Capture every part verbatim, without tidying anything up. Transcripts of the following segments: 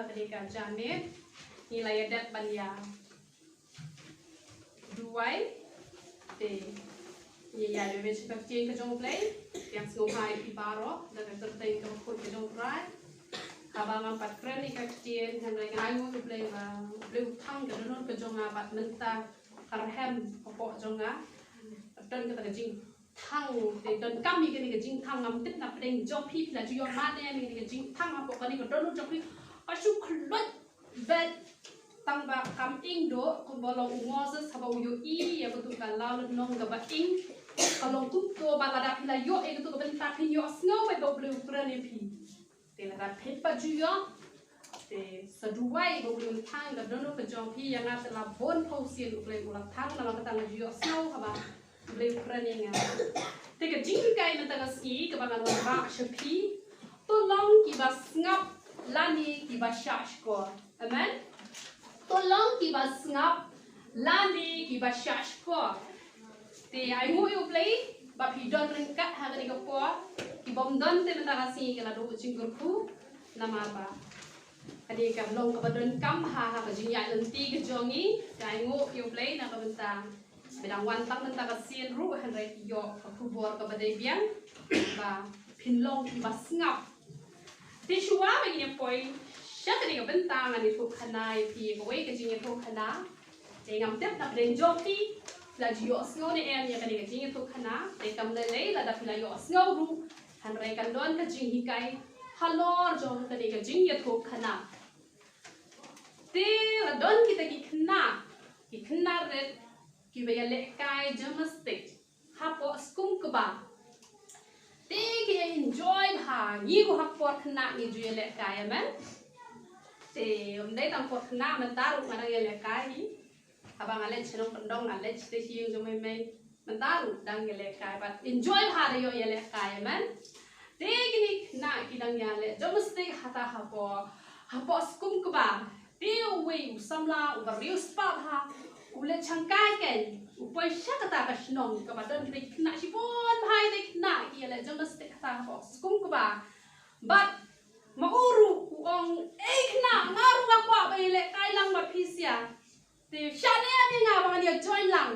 Ka dei ka janmiet, ngi la ïa dep ban ïa duwai. Te ngi ïa duwai sha ka ktien ka jong U Blei. Te ngan sngewbha ïa phi baroh da ka kyrteng kaba khuid ka jong U Trai. Haba ngam pat kren ïa ka ktien, hynrei nga ainguh ïa U Blei ba U Blei u thang ka dohnud ka jong nga bad mynta ka rhem hapoh jong nga. Don kata ka jing thang, te donkam ïa kane ka jingthang. Ngam tip na pdeng jong phi, phi la ju ïoh mane ïa kane ka jingthang hapoh kane ka dohnud jong phi. Ka shu khluit beit tang ba kam ing doh, kumba long u Moses haba u ïohi ïa katu ka law lynnong kaba ing. Ka long kumto ba lada phi la ïoh ïa katu ka bynta phin ïohsngew beit ba U Blei u kren ïa phi. Te lada phi pat ju ïoh, te sa duwai ba U Blei un thang ka dohnud ka jong phi. Ïa nga te la bun phew sien U Blei u la thang, namar kata nga ju ïohsngew haba U Blei u kren ïa nga. Te ka jinghikai mynta ka sngi kaba ngan wanrah sha phi, to long kiba sngap lane kiba shahshkor. Amen. To long kiba sngap lane kiba shahshkor. Te ainguh ïa U Blei ba phi don ryngkat ha kane ka por. Ki bym don te mynta ka sngi ki la duh jingkyrkhu namar ba kane ka long kaba donkam ha, ha ka jingïaid lynti ka jong ngi. Te ainguh ïa U Blei na ka bynta ba dang wan tang mynta ka sien ruh, hynrei ïoh ka khubor kaba dei biang ba phin long kiba sngap. Te shuwa ba ngin ïa poi sha kane ka bynta, ngan ïathuh khana ïa phi ïa kawei ka jingïathuh khana. Te ngam tip na pdeng jong phi la ju ïohsngew ne em ïa kane ka jingïathuh khana. Te kam lei lei lada phi la ïohsngew ruh, hynrei kan don ka jinghikai halor jong kane ka jingïathuh khana. Te la don kita ki khynnah, ki khynnah rit kiba ïalehkai gymnastic hapoh skum kba. Te ki enjoy bha, ngi ruh ha ka por khynnah ngi ju ïalehkai, amen. Te ym dei tang por khynnah, mynta ruh nga dang ïalehkai hi. Haba nga leit sha nongkyndong nga leit sha ïing jong mei mei. Mynta ruh dang ïalehkai bad enjoy bha da ïoh ïalehkai, amen. Te kine khynnah ki dang ïaleh gymnastic hata hapoh, hapoh skum kba. Te uwei u samla uba riewspah bha u leit shangkai kein, u poi sha kata ka shnong kaba don kita ki khynnah shibun bha, ïa ki khynnah ki ïaleh gymnastic hata hapoh skum kba. Bad ma u ruh u ong, "Ei khynnah, nga ruh nga kwah ban ïalehkai lang bad phi sha." Te shane ïa nga ba ngan ïa join lang.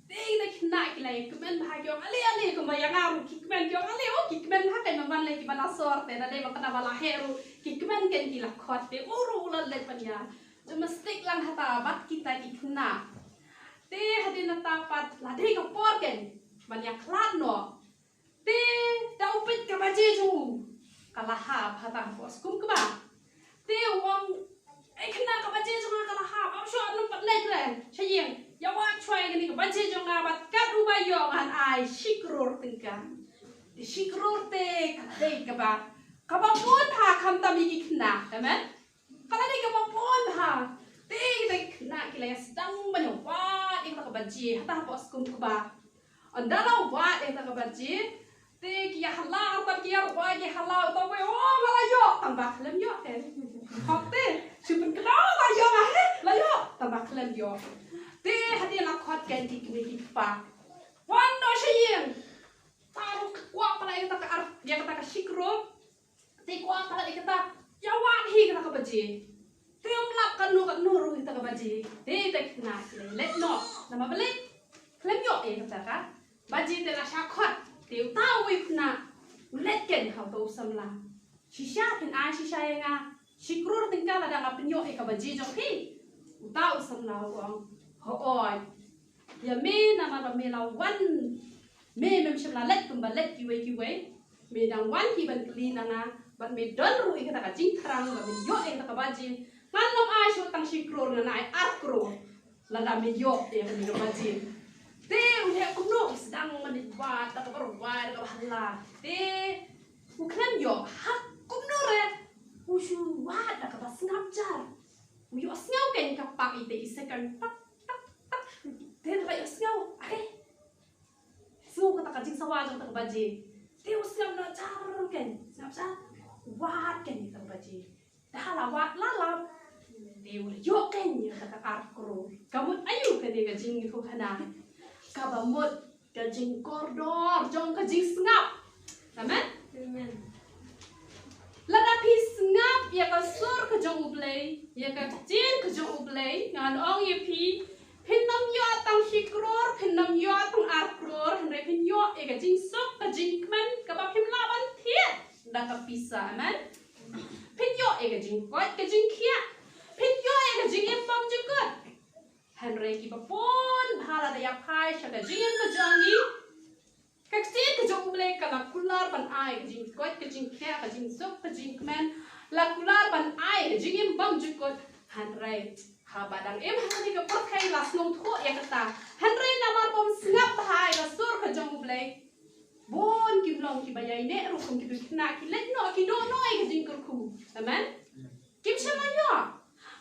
Te kita ki khynnah ki la ïa kmen bha, ki ong, "Ale, ale," kumba ïa nga ruh ki kmen, ki ong, "Ale, oh, ki kmen bha kein ban wan leh kiba la sor." Te da dei ba kata ba la heh ruh ki kmen kein, ki la khot. Te u ruh u la leit ban ïa gymnastic lang hata bad kita ki khynnah. Te hadien nangta pat la dei ka por kein ban ïa khlad noh. Te da u peit ka baje jong u ka la hap hata hapoh skum kba. Te u ong, "Ei khynnah, ka baje jong nga ka la hap, ym shuh, nym pat leit re sha ïing, ïa wad shuwa ïa kane ka baje jong nga bad kat uba ïoh ngan ai shi klur tyngka." Te shi klur te ka dei kaba, kaba bun bha khamtam ïa ki khynnah, amen. Ka la dei kaba bun bha. Te kita ki khynnah ki la ïa sdang ban ïa wad ïa kata ka baje hata hapoh skum kba. Ynda la wad ïa kata ka baje, te ki ïa hala, artat ki ïa rwai ki hala, uta uwei, "Oh, nga la ïoh," tang ba khlem ïoh kein. Hok te shu pynkynmaw, "La ïoh nga, he, la ïoh," tang ba khlem ïoh. Te hadien la khot kein ki kmie ki kpa, "Wan noh sha ïing." Te u kwah palat ïa kata ka ar, ïa kata ka shi klur. Te kwah palat ïa kata, ïa wad hi kata ka baje. Te ym lap katno katno ruh ïa kata ka baje. Te kita ki khynnah ki la leit noh. Namar balei? Khlem ïoh ïa kata ka baje te la shah khot. Te uta uwei u khynnah u leit kein ha uta u samla, "Shisha phin ai shisha ïa nga, shi klur tyngka lada nga pynïoh ïa ka baje jong phi?" Uta u samla u ong, "Hooid, ïa me, namar ba me la wan, me mem shym la leit kumba leit kiwei kiwei. Me dang wan hi ban kylli na nga, bad me don ruh ïa kata ka jingthrang ba men ïoh ïa kata ka baje. Ngan nym ai shuh tang shi klur, ngan ai ar klur lada me ïoh ïa kane ka baje." Te u heh kumno, u sdang ban wad da kaba rwai da kaba hala. Te u khlem ïoh. Ha kumno re, u shu wad da kaba sngap jar. U ïohsngew kein ka pak ite i second, tak tak tak. Te da la ïohsngew, are, sngew kata ka jingsawa jong kata ka baje. Te u sngap noh jar kein, sngap jar. Wad kein kata ka baje. Da la wad la lap, te u la ïoh kein ïa kata ka ar klur. Ka mut aïu kane ka jingïathuhkhana? Kaba mut ka jingkordor jong ka jingsngap. Amen? Amen. Lada phi sngap Ïa ka sur ka jong U Blei, ïa ka ktien ka jong U Blei, ngan ong ïa phi, phin ym ïoh tang shi klur, phin ym ïoh tang ar klur, hynrei phin ïoh ïa ka jingsuk, ka jingkmen, kaba phim lah ban thied da ka pisa, amen. Phin ïoh ïa ka jingkoit, ka jingkhiah, phin ïoh ïa ka jingim bymjukut. Hynrei kiba bun bha lada ïa phai sha ka jingim ka jong ngi, ka ktien ka jong U Blei ka la kular ban ai ka jingkoit, ka jingkhiah, ka jingsuk, ka jingkmen, la kular ban ai ka jingim bymjukut. Hynrei haba dang im ha kane ka pyrthei la sngewthuh ïa kata. Hynrei namar bym sngap bha ïa ka sur ka jong U Blei, bun kim long kiba ïaineh ruh kum kito ki khynnah, ki leit noh, ki duh noh ïa ka jingkyrkhu. Amen. Kim shym la ïoh.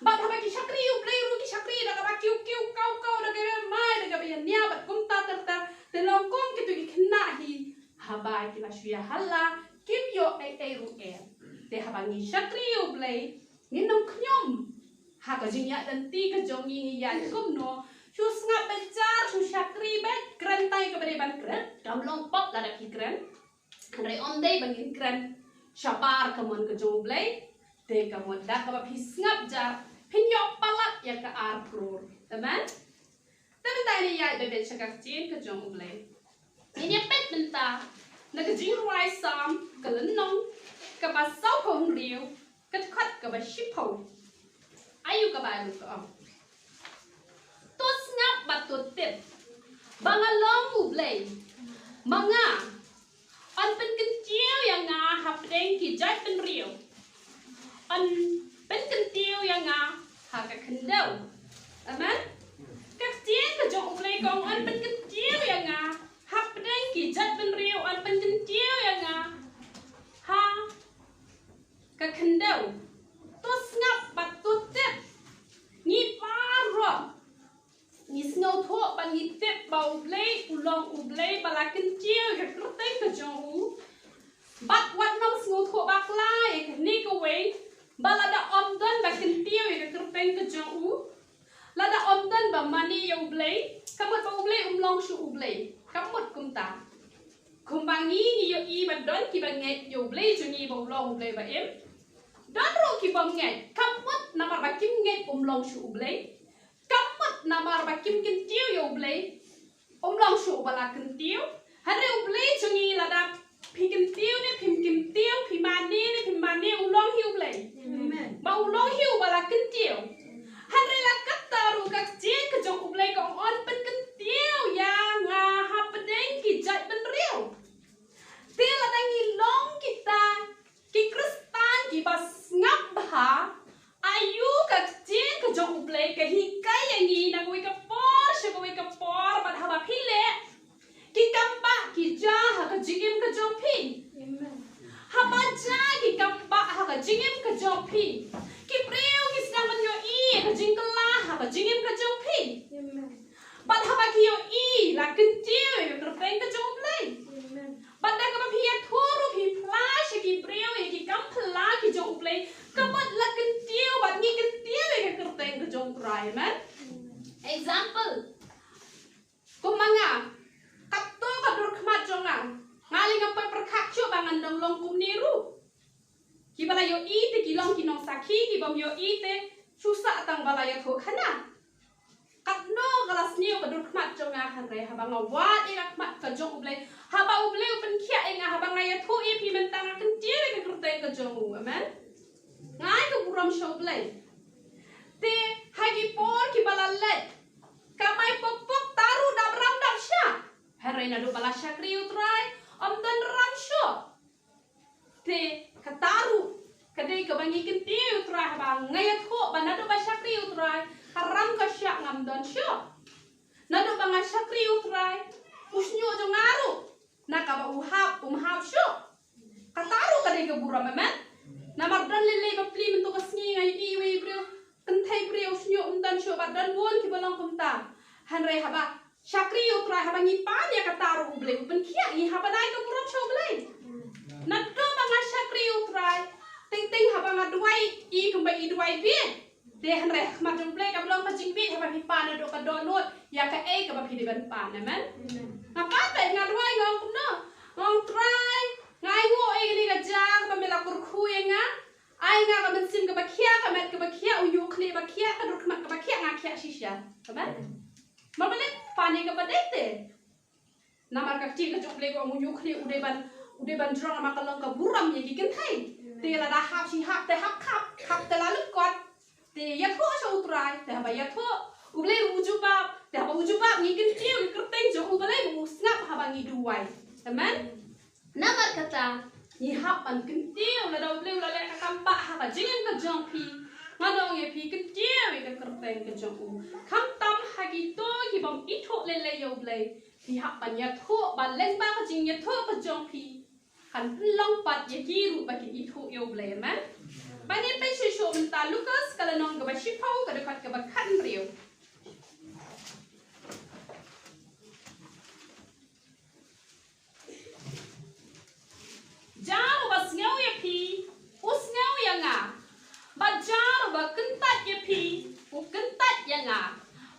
Bad haba ki shakri U Blei ruh ki shakri da kaba kiew kiew kaw kaw, da kaba mai, da kaba ïania bad kumta ter ter. Te long kum kito ki khynnah hi, haba ki la shu ïahala, kim ïoh ei ei ruh em. Te haba ngi shakri U Blei, ngin ym khñium ha ka jingïaid lynti ka jong ngi, ngi ïaid kumno. Shu sngap beit jar, shu shakri beit, kren tang ïa kaba dei ban kren. Kam long pop lada phi kren. Hynrei ym dei ba ngin kren shabar ka mon ka jong U Blei. Te ka mut da kaba phi sngap jar, phin ïoh palat ïa ka ar klur. Amen. Te mynta ngin ïaid beit sha ka ktien ka jong U Blei. Ngin ïa peit mynta na ka Jingrwai Salm ka lynnong kaba sawphew hynriew, ka dkhot kaba shiphew. Aïu ka Baibl ka ong: To sngap bad to tip ba nga long U Blei, ma nga, yn pynkyntiew ïa nga hapdeng ki jaitbynriew, yn pynkyntiew ïa nga ha ka khyndew. Amen. Ka ktien ka jong U Blei ka ong yn pynkyntiew ïa nga hapdeng ki jaitbynriew, yn pynkyntiew ïa nga ha ka khyndew. To sngap bad to tip. Ngi baroh ngi sngewthuh bad ngi tip ba U Blei u long U Blei ba la kyntiew ïa ka kyrteng ka jong u. Bad wat nang sngewthuh bakla ïa kane kawei, ba lada ym don ba kyntiew ïa ka kyrteng ka jong u, lada ym don ba mane ïa U Blei, ka mut ba U Blei um long shuh U Blei. Ka mut kumta. Kumba ngi ngi ïohi ba don kiba ngeit ïa U Blei jong ngi ba u long U Blei ba im. Don ruh kibym ngeit, ka mut namar ba kim ngeit um long shuh U Blei. Ka mut namar ba kim kyntiew ïa U Blei, um long shuh uba la kyntiew. Hynrei U Blei jong ngi, lada phi kyntiew ne phim kyntiew, phi mane ne phim mane, u long hi U Blei. Amen. Ba u long hi uba la kyntiew. Hynrei la katta ruh ka ktien ka jong U Blei ka ong yn pynkyntiew ïa nga hapdeng ki jaitbynriew. Te lada ngi long kita ki Khristan kiba sngap bha, aïu ka ktien ka jong U Blei ka hikai ïa ngi na kawei ka por sha kawei ka por, bad haba phi leh, ki kam bah ki jia ha ka jingim ka jong phi. Amen. Haba jia ki kam bah ha ka jingim ka jong phi, ki briew ki sdang ban ïohi ïa ka jingkylla ha ka jingim ka jong phi. Amen. Bad haba ki ïohi la kyntiew ïa ka kyrteng ka jong U Blei. Amen. Bad da kaba phi ïathuh ruh phi pla sha ki briew ïa ki kam phylla ki jong U Blei, ka mut la kyntiew bad ngi kyntiew ïa ka kyrteng ka jong U Trai. Amen. Example. Kum ma nga, katto ka dur khmat jong nga, nga lei ngam pat pyrkhat shuh ba ngan dang long kumne ruh. Kiba la ïohi te ki long ki nongsakhi, kibym ïohi te shu sah tang ba la ïathuh khana. Katno ka la sniew ka dur khmat jong nga, hynrei haba nga wad ïa ka khmat ka jong U Blei, haba U Blei u pynkhiah ïa nga, haba nga ïathuh ïa phi mynta, nga kyntiew ïa ka kyrteng ka jong u. Amen. Nga ai ka burom sha U Blei. Te ha ki por kiba la leit, ka mai pok pok, ta ruh dap ram dap shah. Hynrei naduh ba la shakri U Trai, ym don ram shuh. Te kata ruh ka dei kaba ngi kyntiew ïa U Trai, haba nga ïathuh ba naduh ba shakri U Trai, ka ram ka shah, ngam don shuh. Naduh ba nga shakri U Trai, u shñiuh jong nga ruh, na kaba u hap, um hap shuh. Kata ruh ka dei ka burom, amen. Namar don lei lei bapli mynta ka sngi nga ïohi iwei i briew, kynthei briew, shñiuh um don shuh, bad don bun kiba long kumta. Hynrei haba shakri U Trai, haba ngi pan ïa kata ruh, U Blei u pynkhiah ngi, haba dei ka burom sha U Blei. Naduh ba nga shakri U Trai, teng teng haba nga duwai i kumba i duwai bieit. Te hynrei ha khmat jong U Blei kam long ka jingbieit, haba phi pan naduh ka dohnud ïa kaei kaba phi dei ban pan. Amen. Nga pan beit, nga duwai, nga ong kumno, nga ong Trai, nga ainguh ïa kane ka jaka ba me la kyrkhu ïa nga. Ai nga ka mynsiem kaba khiah, ka met kaba khiah, u ïuh khlieh ba khiah, ka dur khmat kaba khiah, nga khiah shisha. Amen. Namar balei? Pynban kaba dei te. Namar ka ktien ka jong U Blei ka ong u ïuh khlieh u dei ban, u dei ban jrong namar ka long ka burom ïa ki kynthei. Te lada hap shi hap te hap khap, khap te la lyngkot. Te ïathuh sha U Trai, te haba ïathuh, U Blei ruh u jubab, te haba u jubab ngi kyntiew ïa ka kyrteng jong U Blei ba u sngap haba ngi duwai. Amen. Namar kata, ngi hap ban kyntiew lada U Blei u la leh ka kam ba ha ka jingim ka jong phi. Ngan ong ïa phi, kyntiew ïa ka kyrteng ka jong u. Khamtam ha kito ki bym ithuh lei lei ïa U Blei. Phi hap ban ïathuh ba lyngba ka jingïathuh ka jong phi kan pynlong pat ïa ki ruh ba kin ithuh ïa U Blei, amen. Ba ngin peit shuh shuh mynta Lukas ka lynnong kaba shiphew ka dkhot kaba khathynriew. Jar uba sngew ïa phi, u sngew ïa nga. Bad jar uba kyntait ïa phi, u kyntait ïa nga.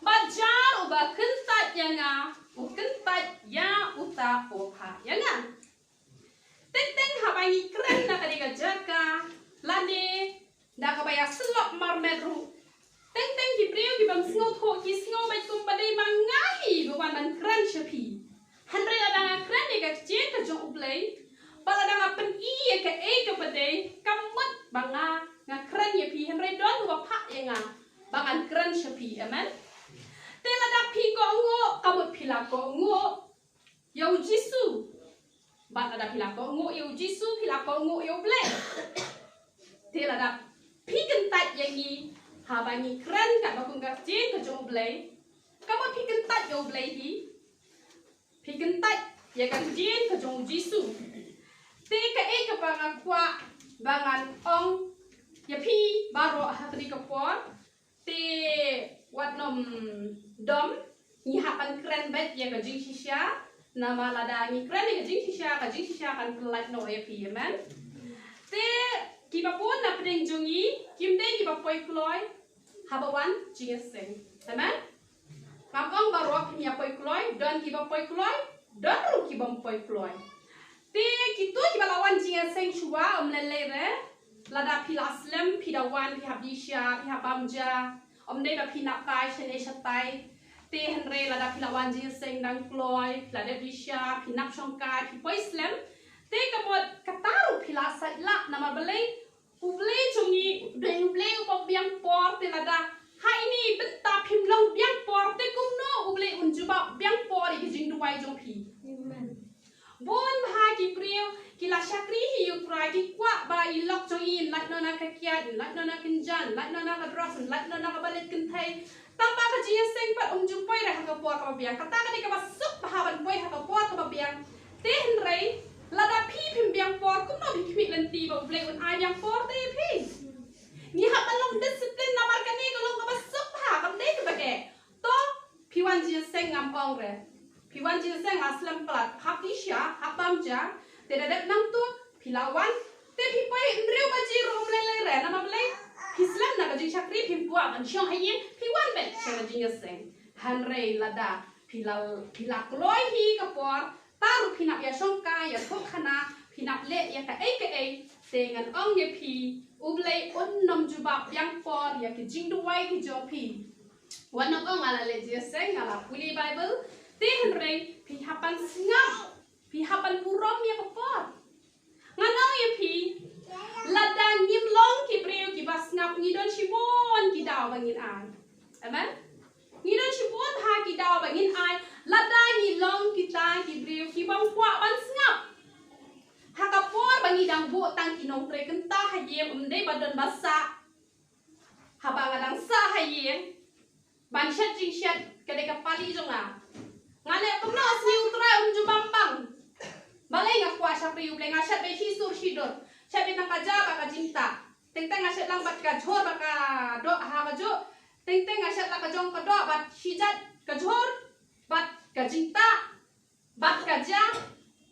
Bad jar uba kyntait ïa nga, u kyntait ïa uta uba phah ïa nga. Teng teng haba ngi kren na kane ka jaka, lane da kaba ïasyllok marmet ruh. Teng teng ki briew ki bym sngewthuh ki sngew beit kumba dei ma nga hi ba wan ban kren sha phi. Hynrei lada nga kren ïa ka ktien ka jong U Blei, bad lada nga pyni ïa kaei kaba dei, kam mut ba nga, nga kren ïa phi, hynrei don uba phah ïa nga ba ngan kren sha phi. Amen. Te lada phi kohnguh, kam mut phi la kohnguh ïa U Jisu. Bad lada phi la kohnguh ïa U Jisu, phi la kohnguh ïa U Blei. Te lada phi kyntait ïa ngi haba ngi kren katba kum ka ktien ka jong U Blei, kam mut phi kyntait ïa U Blei hi. Phi kyntait ïa ka ktien ka jong U Jisu. Te kaei kaba nga kwah ba ngan ong ïa phi baroh ha kane ka por. Te wat nym dom, ngi hap ban kren beit ïa ka jingshisha. Namar lada ngi kren ïa ka jingshisha, ka jingshisha kan pyllait noh ïa phi, amen. Te kiba bun na pdeng jong ngi kim dei kiba poi kloi haba wan jingïaseng. Amen. Ngam ong baroh kim ïa poi kloi, don kiba poi kloi, don ruh kibym poi kloi. Te kito kiba la wan jingïaseng shuwa, ym lei lei re, lada phi la slem, phi da wan, phi hap di sha, phi hap bam ja, ym dei ba phi nap kai shane shatai. Te hynrei lada phi la wan jingïaseng dang kloi, phi la dep di sha, phi nap shong kai, phi poi slem. Te ka mut kata ruh phi la sait lah, namar balei? U Blei jong ngi u dei U Blei uba biang por. Te lada ha ine i bynta phim long biang por, te kumno U Blei un jubab biang por ïa ki jingduwai jong phi? Amen. Bun bha ki briew ki la shakri hi ïa U Trai, ki kwah ba i lok jong i yn lait noh na ka kiad, yn lait noh na kynja, yn lait noh na ka drugs, yn lait noh na kaba leit kynthei. Tangba ka jingïaseng pat um ju poi re ha ka por kaba biang. Kata ka dei kaba suk bha ban poi ha ka por kaba biang. Te hynrei lada phi phim biang por, kumno phi khmih lynti ba U Blei un ai biang por te ïa phi? Ngi hap ban long discipline namar kane ka long kaba suk bha, kam dei kaba dei. To, phi wan jingïaseng, ngam ong re. Phi wan jingïaseng la slem palat, hap di sha, hap bam ja, te da dep nangto phi la wan, te phi poi hynriew baje ruh ym lei lei re, namar balei? Phi slem na ka jingshakri, phim kwah ban shong ha ïing, phi wan beit sha ka jingïaseng. Hynrei lada phi la, phi la kloi hi ka por, ta ruh phi nap ïashongkai, ïathuhkhana, phi nap leh ïa kaei kaei, te ngan ong ïa phi, U Blei un nym jubab biang por ïa ki jingduwai ki jong phi. Wat nang ong nga la leit jingïaseng, nga la pule Baibl, te hynrei phi hap ban sngap, phi hap ban burom ïa ka por. Ngan ong ïa phi, lada ngim long ki briew kiba sngap, ngi don shibun ki daw ba ngin ai. Amen. Ngi don shibun ha ki daw ba ngin ai, lada ngi long kita ki briew kibym kwah ban sngap. Ha ka por ba ngi dang buh tang ki nongtrei kynta ha ïing, ym dei ba don ba sah. Haba nga dang sah ha ïing ban shet jingshet, ka dei ka pali jong nga. Nga leh kumno, sngi U Trai um ju bam bang. Balei? Nga kwah shakri U Blei, nga shet beit shi sur shi dur, shet beit tang ka ja bad ka jingtah. Teng teng nga shet lang bad ka jhur bad ka doh ha kajuh. Teng teng nga shet lang ka jong ka doh bad shi jait, ka jhur bad ka jingtah bad ka ja,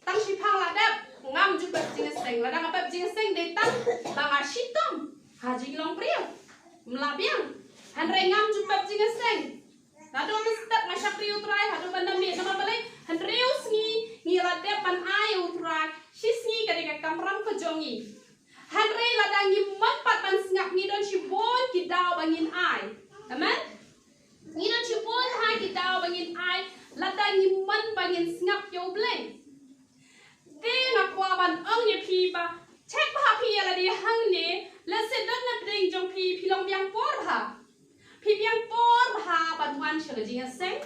tang shiphang la dep, ngam ju pep jingïaseng. Lada nga pep jingïaseng dei tang ba nga shitom ha jinglong briew, ym lah biang. Hynrei ngam ju pep jingïaseng. Naduh mynstep nga shakri U Trai haduh ban da miet, namar balei? Hynriew sngi ngi la dep ban ai U Trai, shi sngi ka dei ka kamram ka jong ngi. Hynrei lada ngim pat ban sngap, ngi don shibun ki daw ba ngin ai. Amen. Ngi don shibun ha ki daw ba ngin ai lada ngim pat ban sngap ïa U Blei. Te nga kwah ban ong ïa phi ba check bha phi ïa lade hangne, lehse don na pdeng jong phi, phi long biang por bha. Phi biang por bha ban wan sha ka jingïaseng.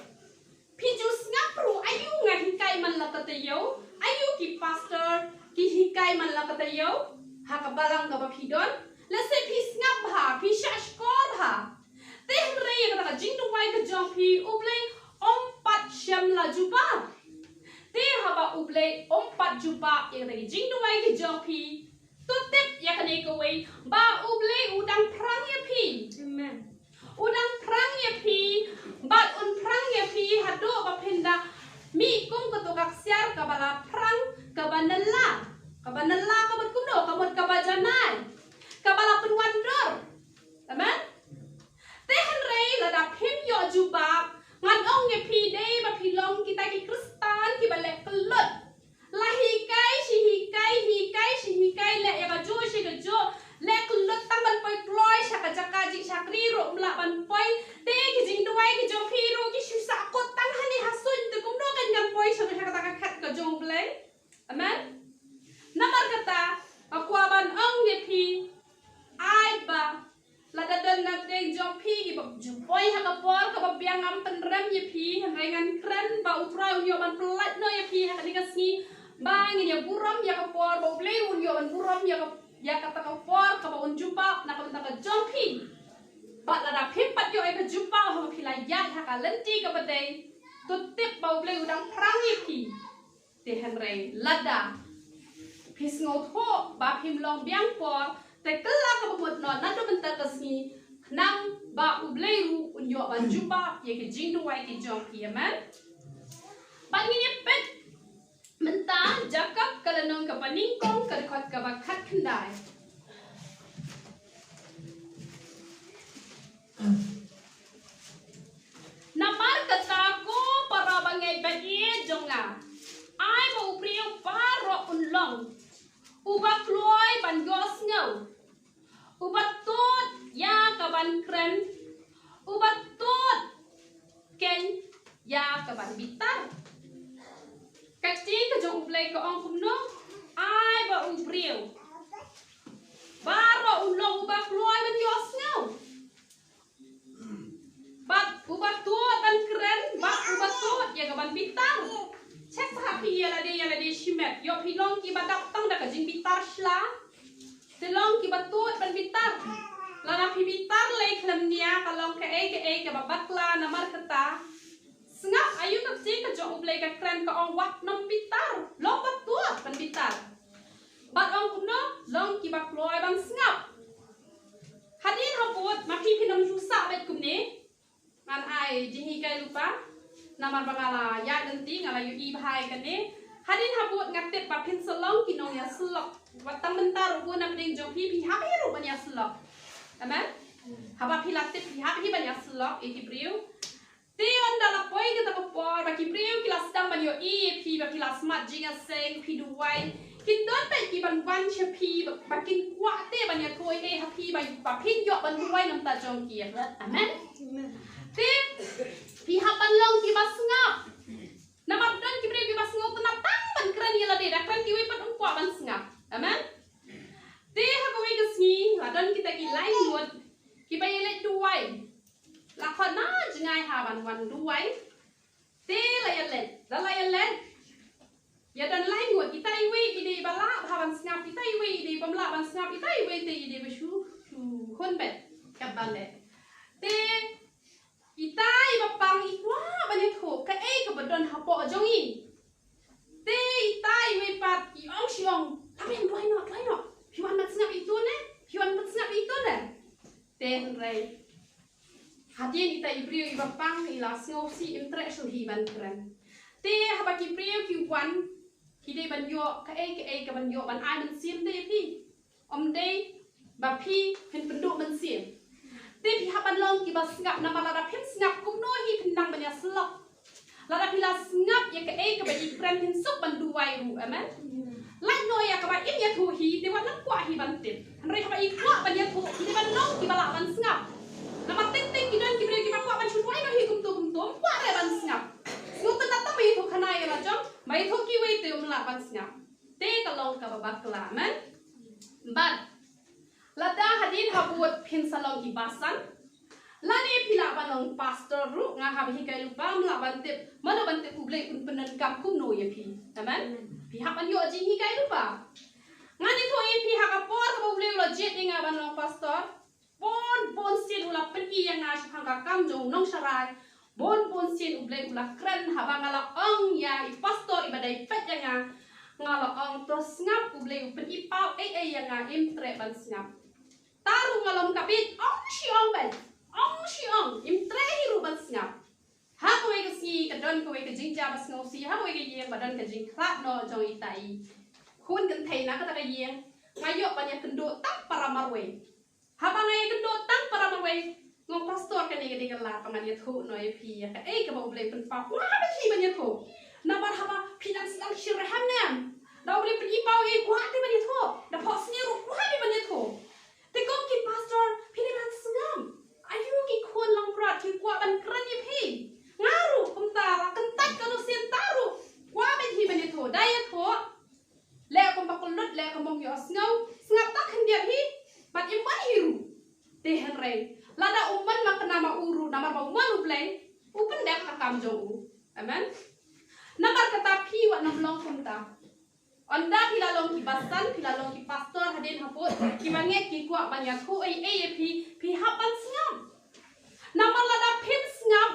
Phi ju sngap ruh, aïu nga hikai man la ka taïew, aïu ki pastor ki hikai man la ka taïew ha ka balang kaba phi don. Lehse phi sngap bha, phi shahshkor bha. Te hynrei ïa kata ka jingduwai ka jong phi U Blei um pat shym la jubab. Te haba U Blei um pat jubab ïa kata ka jingduwai ka jong phi, to tip ïa kane kawei ba U Blei u dang phrang ïa phi. Amen. U dang phrang ïa phi, bad un phrang ïa phi haduh ba phin da mih kum kato ka ksiar kaba la phrang, kaba nylla, kaba nylla ka mut kumno, ka mut kaba janai, kaba la pynwandur. Amen. Te hynrei lada phim ïoh jubab, ngan ong ïa phi, dei ba phi long kita ki Khristan kiba leh kyllut. La hikai shi hikai, hikai shi hikai, leh ïa kajuh shi kajuh, leh kyllut tang ban poi kloi sha ka jaka jingshakri ruh ym lah ban poi. Te ki jingduwai ki jong phi ruh ki shu sahkut tang hangne ha suiñ, te kumno kan ngan poi sha, sha kata ka khet ka jong U Blei. Amen. Namar kata nga kwah ban ong ïa phi, ai ba lada don na pdeng jong phi kiba ju poi ha ka por kaba biang, ngam pynrem ïa phi, hynrei ngan kren ba U Trai un ïoh ban pyllait noh ïa phi ha kane ka sngi, ba ngin ïa burom ïa ka por, ba U Blei un ïoh ban burom ïa ka, ïa kata ka por kaba un jubab na ka bynta ka jong phi. Bad lada phim pat ïoh ïa ka jubab haba phi la ïaid ha ka lynti kaba dei, to tip ba U Blei u dang phrang ïa phi. Te hynrei lada phi sngewthuh ba phim long biang por, te kylla kaba mut noh naduh mynta ka sngi, khnang ba U Blei ruh un ïoh ban jubab ïa ki jingduwai ki jong phi. Amen. Bad ngin ïa peit mynta Jakob ka lynnong kaba nyngkong ka dkhot kaba khatkhyndai. Namar kata ko para bangeit ba ïeit jong nga, ai ba u briew baroh un long uba kloi ban ïohsngew, uba tut ïa ka ban kren, uba tut keiñ ïa ka ban bitar. Ka ktien ka jong U Blei ka ong kumno? Ai ba u briew baroh un long uba kloi ban ïohsngew, bad uba tut ban kren, bad uba tut ïa ka ban bitar. Check bha phi ïa lade, ïa lade shimet. Ïoh phi long kiba dap tang da ka jingbitar shla? Te long kiba tut ban bitar. Lada phi bitar lei khlem nia, ka long kaei kaei kaba bakla. Namar kata, sngap, aïu ka ktien ka jong U Blei ka kren, ka ong wat nym bitar, long ba tut ban bitar. Bad ong kumno? Long kiba kloi ban sngap. Hadien habud ma phi phin ym ju sah beit kumne, ngan ai jinghikai lypa. Namar ba nga la ïaid lynti, nga la ïohi bha ïa kane. Hadien habud nga tip ba phin sa long ki nongïasyllok. Wat tang mynta ruh, na pdeng jong phi, phi hap hi ruh ban ïasyllok. Amen. Haba phi la tip, phi hap hi ban ïasyllok ïa ki briew. Te ynda la poi kata ka por ba ki briew ki la sdang ban ïohi ïa phi ba phi la smat jingïaseng, phi duwai, kin don beit ki ban wan sha phi ba, ba kin kwah te ban ïathuh ei ha phi ba, ba phin ïoh ban duwai na bynta jong ki. Amen. Amen. Te phi hap ban long kiba sngap. Namar don ki briew kiba sngewtynnat tang ban kren ïa lade, da kren kiwei pat ym kwah ban sngap. Amen. Te ha kawei ka sngi la don kita ki lai ngut kiba ïaleit duwai. La khot na jngai ha ban wan duwai. Te la ïaleit, la la ïaleit, ïa don lai ngut, ita iwei i dei ba lah bha ban sngap, ita iwei i dei bym lah ban sngap, ita iwei te i dei ba shu, shu hun beit katba leit. Te ita iba pang i kwah ban ïathuh kaei kaba don hapoh jong i. Te ita iwei pat i ong shi ong, la phi duwai noh, duwai noh. Phi wan ban sngap ito ne, phi wan ban sngap ito ne. Te hynrei hadien ita i briew iba pang i la sngewsih, im treh shuh hi ban kren. Te haba ki briew ki wan, ki dei ban ïoh kaei kaei ka ban ïoh ban ai mynsiem te ïa phi. Ym dei ba phi phin pynduh mynsiem. Te phi hap ban long kiba sngap, namar lada phim sngap kumno hi phin nang ban ïasyllok. Lada phi la sngap ïa kaei kaba i kren phin suk ban duwai ruh. Amen. Lait noh ïa kaba im ïathuh hi, te wat nang kwah hi ban tip. Hynrei haba i kwah ban ïathuh, i dei ban long kiba lah ban sngap. Namar teng teng ki don ki briew kiba kwah ban shu duwai noh hi kumto kumto, ym kwah re ban sngap. Sngewtynnat tang ba ïathuh khana ïa la jong, ba ïathuh kiwei te ym lah ban sngap. Te ka long kaba bakla, amen. Bad lada hadien habud phin sa long i basan, lane phi lah ban long pastor ruh, nga hap hikai lypa, ym lah ban tip mano ban tip U Blei un pyndonkam kumno ïa phi. Amen. Phi hap ban ïoh jinghikai lypa. Ngan ïathuh ïa phi ha ka por kaba U Blei u la jied ïa nga ban long pastor, bun bun sien u la pyni ïa nga shaphang ka kam jong u nongsharai. Bun bun sien U Blei u la kren haba nga la ong ïa i pastor iba dei peit ïa nga. Nga la ong to sngap, U Blei u pyni paw ei ei ïa nga, im treh ban sngap. Tang ruh nga long ka bit, ong shi ong beit, ong shi ong, im treh hi ruh ban sngap. Ha kawei ka sngi ka don kawei ka jingjia ba sngewsih ha kawei ka ïing ba don ka jingkhlad noh jong ita i khun kynthei na kata ka ïing. Nga ïoh ban ïakynduh tang para marwei. Haba nga ïakynduh tang para marwei, nga ong pastor, kane ka dei ka lad ba ngan ïathuh noh ïa phi ïa kaei kaba U Blei u pynpaw. Kwah beit hi ban ïathuh. Namar haba phi dang sdang shi reham ne em, da U Blei u pyni paw ei, kwah te ban ïathuh. Da phohsniew ruh kwah te ban ïathuh. Te kum ki pastor phi dei ban sngap. Aïu ki khun langbrot ki kwah ban kren ïa phi. Nga ruh kumta, la kyntait kano sien tang ruh kwah beit hi ban ïathuh. Da ïathuh, leh kumba kyllut, leh kumba ym ïohsngew, sngap tang khyndiat hi, bad im wan hi ruh. Te hynrei lada u mon ma kane ma u ruh, namar ba u mon U Blei, u pyndep ka kam jong u. Amen. Namar kata phi wat nym long kumta. Ynda phi la long ki basan, phi la long ki pastor hadien habud, ki bangeit ki kwah ban ïathuh ei ei ïa phi, phi hap ban sngap. Namar lada phim sngap,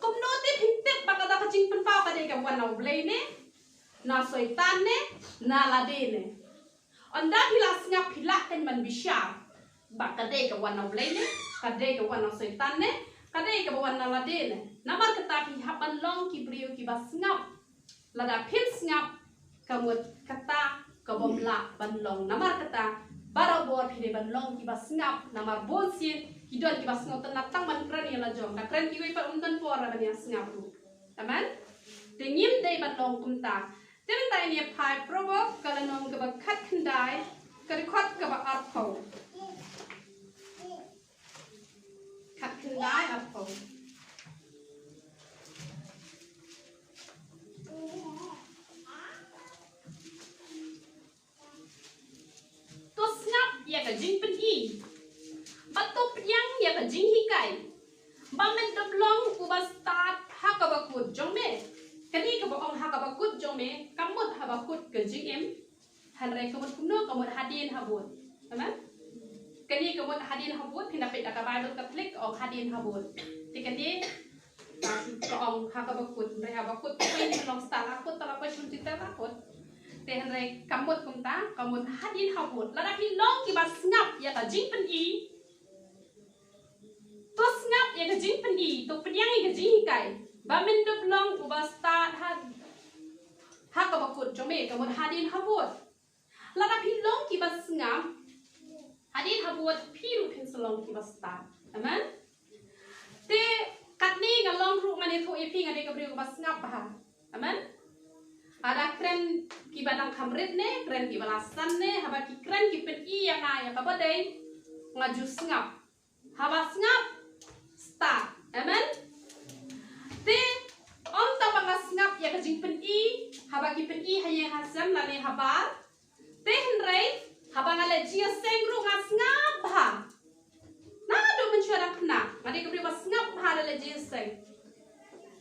kumno te phin tip ba kata ka jingpynpaw ka dei ka wan na U Blei ne na Soitan ne na lade ne? Ynda phi la sngap phi lah kein ban bishar ba ka dei ka wan na U Blei ne, ka dei ka wan na Soitan ne, ka dei kaba wan na lade ne. Namar kata phi hap ban long ki briew kiba sngap. Lada phim sngap, ka mut kata ka bym lah ban long. Namar kata barabor phi dei ban long kiba sngap, namar bun sien ki don kiba sngewtynnat tang ban kren ïa la jong, ka kren kiwei pat ym don por ban ïa sngap ruh. Amen. Te ngim dei ban long kumta. Te mynta ngin ïa phai Proverb ka lynnong kaba khatkhyndai, ka dkhot kaba arphew. Khatkhyndai arphew. To sngap ïa ka jingpyni, bad to pdiang ïa ka jinghikai, ba men dep long uba stad ha kaba kut jong me. Kane kaba ong ha kaba kut jong me, ka mut ha ba kut ka jingim. Hynrei ka mut kumno? Ka mut hadien habud. Amen. Kane ka mut hadien habud, phin da peit da ka Bible Catholic ka ong hadien habud. Te kane ka ong ha kaba kut, hynrei ha ba kut phin long stad ha kut, tala poi shun jingtep ha kut. Te hynrei ka mut kumta, ka mut hadien habud. Lada phi long kiba sngap ïa ka jingpyni, to sngap ïa ka jingpyni, to pdiang ïa ka jinghikai, ba men dep long uba stad ha, ha kaba kut jong me, ka mut hadien habud. Lada phi long kiba sngap, hadien habud phi ruh phin sa long kiba stad. Amen. Te katne nga long ruh ngan ïathuh ïa phi, nga dei ka briew kaba sngap bha. Amen. Lada kren kiba dang kham rit ne, kren kiba la san ne, haba ki kren ki pyni ïa nga ïa kaba dei, nga ju sngap. Haba sngap, stad. Amen. Te ym tang ba nga sngap ïa ka jingpyni, haba ki pyni ha ïing ha sem lane habar. Te hynrei haba nga leit jingïaseng ruh nga sngap bha. Naduh mynshuwa dang khynnah nga dei ka briew ba sngap bha da leit jingïaseng.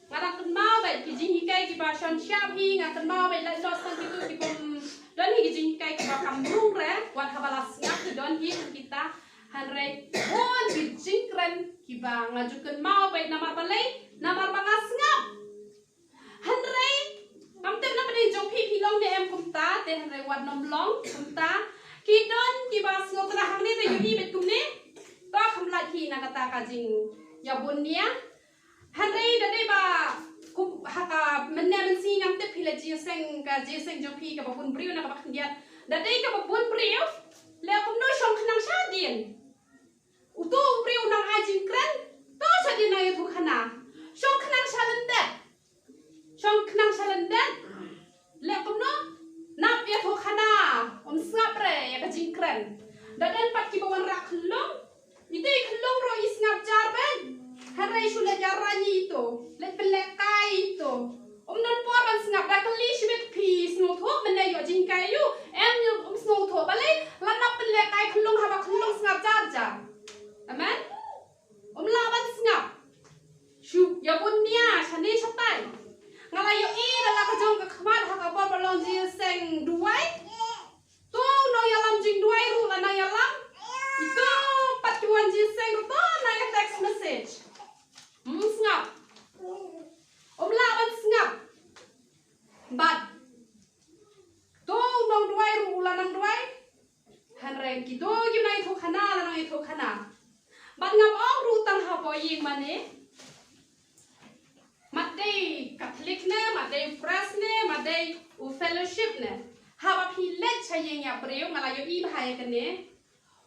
Nga dang kynmaw beit ki jinghikai kiba shon shap hi, nga kynmaw beit lait noh tang kito kibym don hi ki jinghikai kiba kam rung re, wat haba la sngap ki don hi kum kita. Hynrei bun ki jingkren kiba nga ju kynmaw beit, namar balei? Namar ba nga sngap. Hynrei ngam tip na pdeng jong phi, phi long ne em kumta, te hynrei wat nym long kumta. Ki don kiba sngewtynnat hangne te ïohi beit kumne. To kham lait hi na kata ka jingïabun nia. Hynrei da dei ba kum ha ka mynne mynsngi ngam tip phi leit jingïaseng, ka jingïaseng jong phi kaba bun briew na kaba khyndiat. Da dei kaba bun briew, leh kumno, shong khnang shadien. Uto u briew u nang ai jingkren, to shadien nang ïathuh khana. Shong khnang sha lyndet. Shong khnang sha lyndet. Leh kumno? Nang ïathuh Rani to, leit pynlehkai to. Um don por ban sngap, da kylli shibit phi sngewthuh mynne ïoh jingkai ïoh. Em ïoh um sngewthuh balei, lada pynlehkai khyllung haba khyllung sngap jar jar. Amen. Um lah ban sngap. Shu ïa bun nia shane shatai. Nga la ïohi da la ka jong ka khmat ha ka por ba long jingïaseng duwai. To nongïalam jingduwai ruh la nang ïalam. Ito pat ki wan jingïaseng ruh to nang ïa text message. Hmm, sngap. Um lah ban sngap. Bad to nongduwai ruh u la nang duwai. Hynrei kito ki nang ïathuh khana la nang ïathuh khana. Bad ngam ong ruh tang hapoh ïing mane. Mat dei Catholic ne, mat dei Pres ne, mat dei u fellowship ne. Haba phi leit sha ïing ïa briew nga la ïohi bha ïa kane.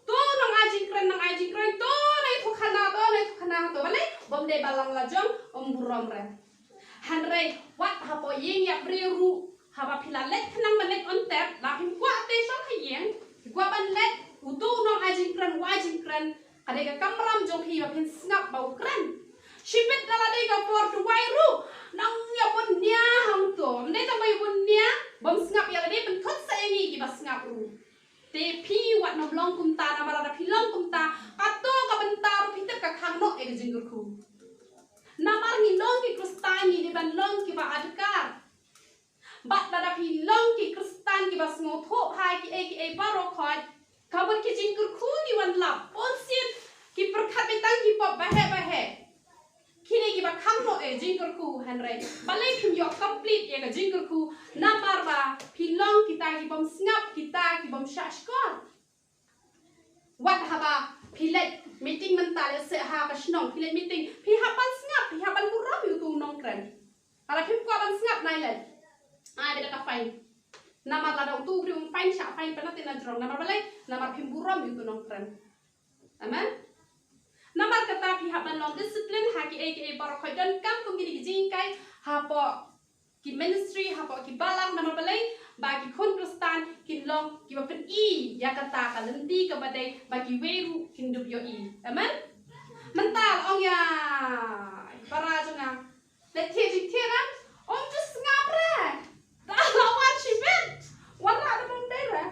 To nang ai jingkren, nang ai jingkren, to nang ïathuh khana, to nang ïathuh khana, to balei bym dei balang la jong, um burom re. Hynrei wat hapoh ïing ïa briew ruh haba phi la leit khnang ban leit on tep, la phim kwah te shong ha ïing, phi kwah ban leit, uto u nong ai jingkren, u ai jingkren, ka dei ka kamram jong phi ba phin sngap ba u kren. Shibit la la dei ka por duwai ruh, nang ïa bun nia hangto. Ym dei tang ba ïa bun nia bym sngap, ïa la dei pynthut sa ïa ngi kiba sngap ruh. Te phi wat nym long kumta, namar lada phi long kumta, kato ka bynta ruh phi tip ka khang noh ïa ka jingkyrkhu. Namar ngi long ki Khristan ngi dei ban long kiba adkar. Bad lada phi long ki Khristan kiba sngewthuh ha kiei kiei baroh khoit, ka mut ki jingkyrkhu ki wan lap. Bunsien ki pyrkhat beit tang ki pop baheh baheh. Kine kiba khang noh ïa jingkyrkhu, hynrei balei phim ïoh complete ïa ka jingkyrkhu, namar ba phi long kita ki bym sngap, kita ki bym shah shkor. Wat haba phi leit meeting mynta, lehse ha ka shnong phi leit meeting, phi hap ban sngap, phi hap ban burom ïa uto u nongkren. Lada phim kwah ban sngap, nai leit ai beit da ka fine. Namar lada uto u briew um fine, shah fine pat na te na jrong. Namar balei? Namar phim burom ïa uto u nongkren. Amen. Namar kata phi hap ban long discipline ha kiei kiei baroh khoit, donkam kum kine ki jinghikai hapoh ki ministry, hapoh ki balang. Namar balei? Ba ki khun Khristan kin long kiba pyni ïa kata ka lynti kaba dei, ba kiwei ruh kin dup ïohi. Amen. Mynta la ong ïa i para jong nga, leit thied jingthied, em? Ym ju sngap re. Da la wan shibit, wanrah da bym dei re.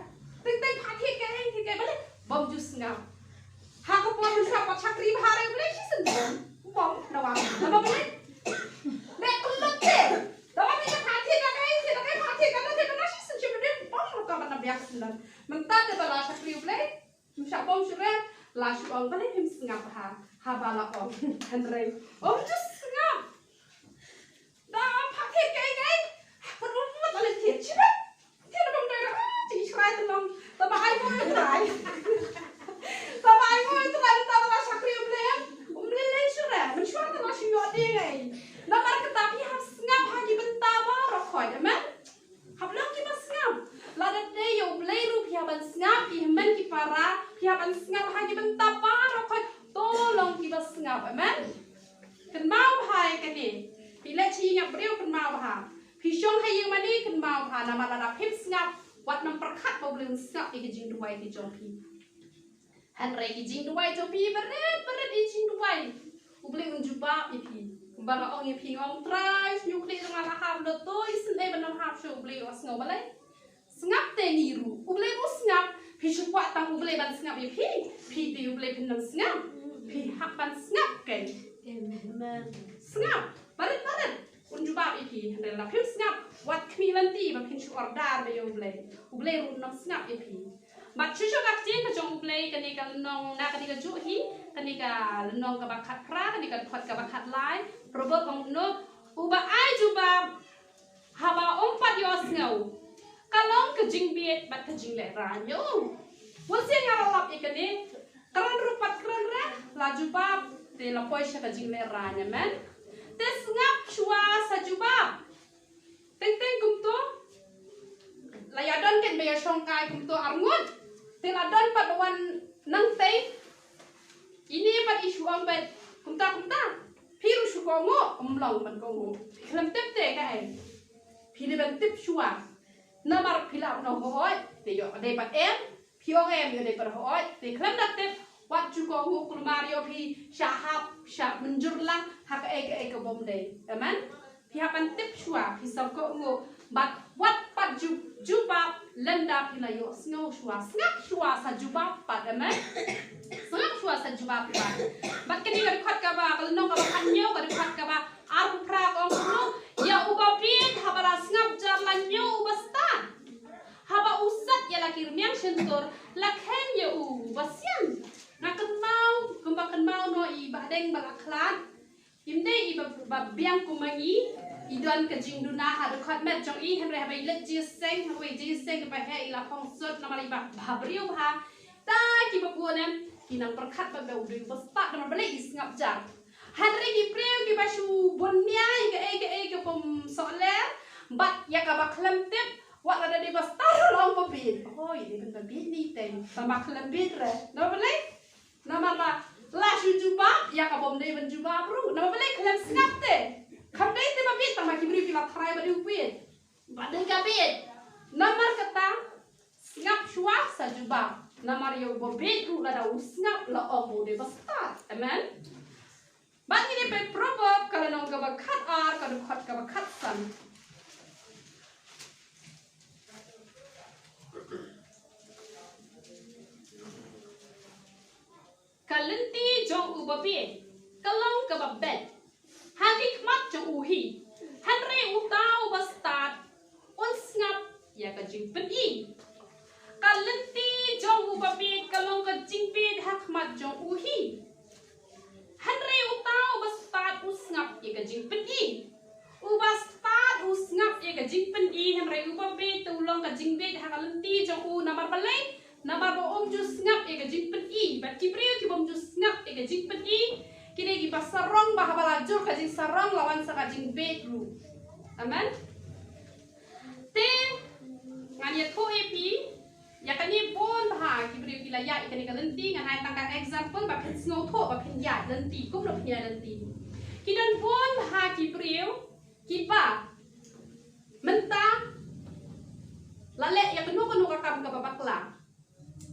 Teng teng phah thied kaei thied kaei, balei bym ju sngap? Ha ka por mynta pat shakri bha re, balei shisien bym? Bym, da wan da bym dei. Dei kyllut te. Da wan ïa phah thied da kaei thied da kaei, phah thied da kaei thied da kaei, shisien shisien bym, bym ruh ka ban da biang shisien. Mynta te ba la shakri, balei? Ym shah bom shuh re, la shu ong, balei phim sngap ha, haba la ong. Hynrei ym ju sngap. Da phah thied kaei kaei, ha, pynrut rut la thied shibit. Thied da bym dei re, ah, jingshrai te long. Tama ai mo ai trai. Tama ai mo ai trai, mynta ba la shakri, ym lei, ym lei lei shuh re. Mynshuwa te la shu ïoh dei ngai. Namar kata phi hap sngap ha ki bynta baroh khoit, amen. Hap long kiba sngap. Lada dei ïa U Blei ruh phi hap ban sngap, ki hynmen ki para, phi hap ban sngap ha ki bynta baroh khoit, to long kiba sngap. Amen. Kynmaw bha ïa kane. Phi leit sha ïing ïa briew, kynmaw bha. Phi shong ha ïing mane, kynmaw bha, namar lada phim sngap, wat nym pyrkhat ba U Blei un sngap ïa ki jingduwai ki jong phi. Hynrei ki jingduwai jong phi, barit barit ki jingduwai, U Blei un jubab ïa phi. Kumba nga ong ïa phi, nga ong, Trai, sngewkhleh jong nga la hap, la to isynei ban ym hap shuh, U Blei u sngew. Balei? Sngap te ngi ruh, U Blei ruh sngap. Phi shu kwah tang U Blei ban sngap ïa phi, phi te U Blei phin nym sngap. Phi hap ban sngap keiñ. Amen. Sngap barit barit, un jubab ïa phi. Hynrei lada phim sngap, wat khmih lynti ba phin shu order beit ïa U Blei, U Blei ruh un nym sngap ïa phi. Bad shuh shuh ka ktien ka jong U Blei, kane ka lynnong, na kane kajuh hi, kane ka lynnong kaba khatphra, kane ka dkhot kaba khatlai, Proverb, ong kumno, uba ai jubab haba um pat ïohsngew, ka long ka jingbieit bad ka jinglehrain ïa u. Wat sngewbha lap ïa kane, kren ruh pat kren re, la jubab te la poi sha ka jinglehrain, amen. Te sngap shuwa sa jubab. Teng teng kumto, la ïa don keiñ ba ïa shongkai kumto arngut. Te la don pat ba wan nangtei. Ine pat i shu ong beit kumta kumta. Phi ruh shu kohnguh, ym long ban kohnguh. Phi khlem tip te kaei. Phi dei ban tip shuwa. Namar phi lah ban ong hooid, te ïoh dei pat em. Phi ong em, ïoh dei pat hooid. Te khlem da tip, Wat ju kohnguh kulmar ïoh phi shah hap, shah mynjur lang ha kaei kaei ka bym dei. Amen. Phi hap ban tip shuwa, phi sngewkohnguh. Bad wat pat ju, jubab lynda phi la ïohsngew shuwa. Sngap shuwa sa jubab pat. Amen. Sngap shuwa sa jubab pat. Bad kane ka dkhot kaba, ka lynnong kaba khathynñiew, ka dkhot kaba arphew phra ka ong kumno, ïa uba bieit haba la sngap jar la ñiew uba stad. Haba u sat ïa la ki rmiang shyntur, la kheiñ ïa u uba sian. Nga kynmaw, kumba kynmaw noh i Bahdeng ba la khlad. Im dei iba, ba biang kum ma ngi, i don ka jingduna ha dkhot met jong i, hynrei haba i leit jingïaseng, haba i jingïaseng kaba heh i la phong sut, namar iba bhabriew bha. Ta kiba bun em, ki nang pyrkhat ba u dei uba stad, namar balei i sngap jar. Hynrei ki briew kiba shu bun nia ïa kaei kaei ka bym sohler, bad ïa kaba khlem tip, wat lada dei ba stad ruh la ong ba bieit. Hooid, dei ban ba bieit ni teng, tang ba khlem bieit re. Namar balei? Namar la, la shu jubab ïa ka bym dei ban jubab ruh. Namar balei? Khlem sngap te. Kham dei te ba bieit, tang ba ki briew ki la tharai ba dei u bieit. Ba dei ka bieit. Namar kata, sngap shuwa sa jubab. Namar ïa uba bieit ruh lada u sngap la ong ba u dei ba stad. Amen. Bad ngin ïa peit Proverb ka lynnong kaba khatar, ka dkhot kaba khatsan. Ka lynti jong uba bieit ka long kaba beit ha ki khmat jong u hi, hynrei uta uba stad un sngap ïa ka jingpyni. Ka lynti jong uba bieit ka long ka jingbieit ha khmat jong u hi, hynrei uta uba stad u sngap ïa ka jingpyni. Uba stad u sngap ïa ka jingpyni, hynrei uba bieit te u long ka jingbieit ha ka lynti jong u. Namar balei? Namar ba um ju sngap ïa ka jingpyni. Bad ki briew ki bym ju sngap ïa ka jingpyni, ki dei kiba sarong, ba haba la jur ka jingsarong la wan sa ka jingbieit ruh. Amen. Te ngan ïathuh ïa phi ïa kane, bun bha ki briew ki la ïaid ïa kane ka lynti. Ngan ai tang ka example ba phin sngewthuh, ba phin ïaid lynti, kumno phin ïaid lynti. Ki don bun bha ki briew kiba mynta la leh ïa kano kano ka kam kaba bakla.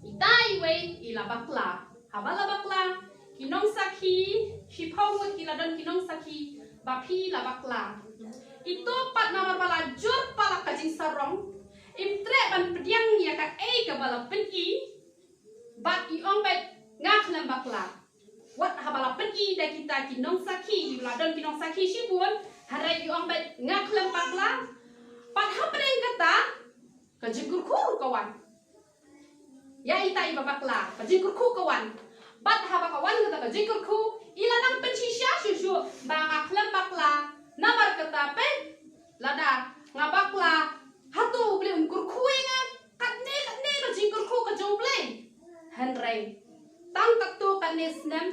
Ita iwei i la bakla. Haba la bakla, ki nongsakhi, shiphew ngut ki la don ki nongsakhi ba phi la bakla. Ito pat namar ba la jur palat ka jingsarong, im treh ban pdiang ïa kaei kaba la pyni, bad i ong beit nga khlem bakla. Wat haba la pyni da kita ki nongsakhi, la don ki nongsakhi shibun, hynrei i ong beit nga khlem bakla. Pat hapdeng kata, ka jingkyrkhu ka wan. Ïa ita iba bakla, ka jingkyrkhu ka wan. Bad haba ka wan kata ka jingkyrkhu, i la nang pynshisha shuh shuh ba nga khlem bakla. Namar kata peit, lada nga bakla, hato U Blei un kyrkhu ïa nga? Katne katne ka jingkyrkhu ka jong U Blei. Hynrei tang katto katne snem,